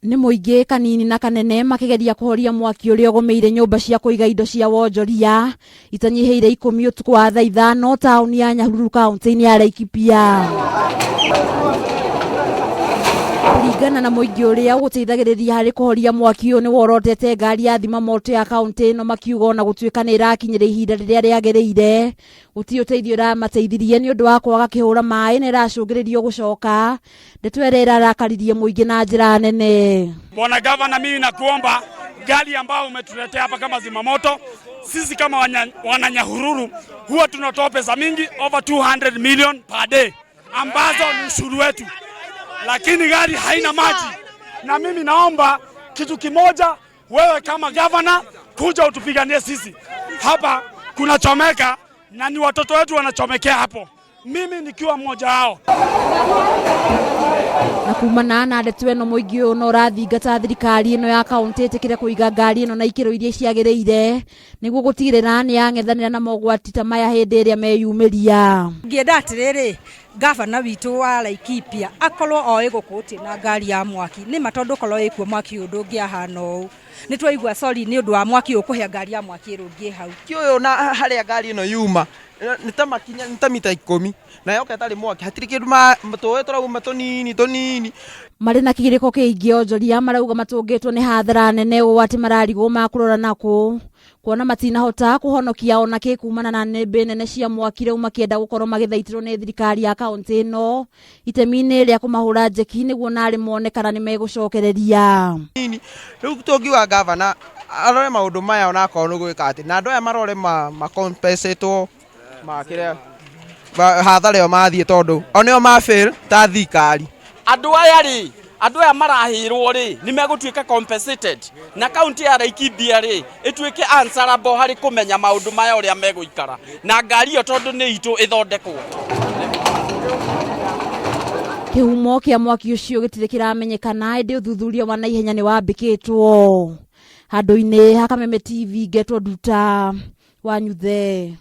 Nĩ mũingĩ kanini na kanene makĩgeria kũhoria mwaki ũrĩa ũgũmĩire nyũmba cia kũiga indo cia wonjoria itanyihĩire ikũmi ũtukũ wa thaa ithano taũni ya Nyahururu kaũntĩ-inĩ ya Laikipia. Kũringana na mũingĩ ũrĩa ũgũteithagĩrĩria harĩ kũhoria mwaki ũyũ nĩ worotete ngari ya thima moto ya kaũntĩ ĩno makiuga ona gũtuĩka nĩ ĩrakinyĩra ihinda rĩrĩa rĩagĩrĩire gũtirĩ ũteithio ĩramateithirie nĩ ũndũ wa kwaga kĩhũra maĩ na ĩracũngĩrĩrio gũcoka. Ndeto ĩrĩa ĩrarakaririe mũingĩ na njĩra nene. Bwana Gavana, mimi nakuomba gari ambayo umetuletea hapa kama zimamoto, sisi kama wananyahururu huwa tunatoa pesa mingi over 200 million per day ambazo ni ushuru wetu, lakini gari haina maji. Na mimi naomba kitu kimoja, wewe kama gavana kuja utupiganie sisi hapa, kunachomeka na ni watoto wetu wanachomekea hapo, mimi nikiwa mmoja wao. Na kumana na ndeto ĩno mũingĩ ũyũ no ũrathingata thirikari ĩno ya kaũntĩ ĩtĩkĩre kũiga ngari ĩno na ikĩro iria ciagĩrĩire nĩguo gũtigĩrĩra nĩ yang'ethanĩra na mogwati ta maya hĩndĩ ĩrĩa meyumĩria. Ngĩenda atĩrĩrĩ, gavana witũ wa Laikipia akorwo oĩ gũkũ gũtirĩ na ngari ya mwaki nĩma, tondũ korwo ĩkuo mwaki ũyũ ndũngĩahana ũũ. Nĩ twaigua sorry nĩ ũndũ wa mwaki ũyũ kũhĩa, ngari ya mwaki ĩrũngiĩ hau. Mwaki ũyũ na harĩa ngari ĩno yuma nĩ ta makinya nĩ ta mita ikũmi na yoka ĩtarĩ mwaki hatirĩ kĩndũ, tũĩ tũrauma tũnini tũnini. Marĩ na kĩgirĩko kĩingĩ onjoria marauga matũngĩtwo nĩ hathara nene ũũ atĩ mararigwo makũrora nakũ kuona matinahota kũhonokia ona kĩ kumana na nĩmbĩ nene cia mwaki, rĩu makĩenda gũkorwo magĩthaitĩrwo nĩ thirikari ya kaũntĩ ĩno itemi-inĩ rĩa kũmahũra njeki nĩguo narĩ mone kana nĩ megũcokereria. Rĩu tũngiuga gavana arore maũndũ maya onakorwo nĩ gwĩka atĩ na andũ aya marore macompensatwo makĩrĩa hathara ĩyo mathiĩ, tondũ o nĩo ma fail ta thirikari. Andũ aya rĩ, andũ aya marahĩrwo rĩ, nĩ megũtuĩka compensated na kaunti ya Laikipia rĩ ĩtuĩke answerable harĩ kũmenya maũndũ maya ũrĩa megũikara na ngari ĩyo, tondũ nĩ itũ ĩthondekwo. Kĩhumo kĩa mwaki ũcio gĩtirĩ kĩramenyekana, ĩndĩ ũthuthuria wa naihenya nĩ wambĩkĩtwo. Handũ-inĩ ha Kameme TV, ngetwo Nduta wa Nyuthe.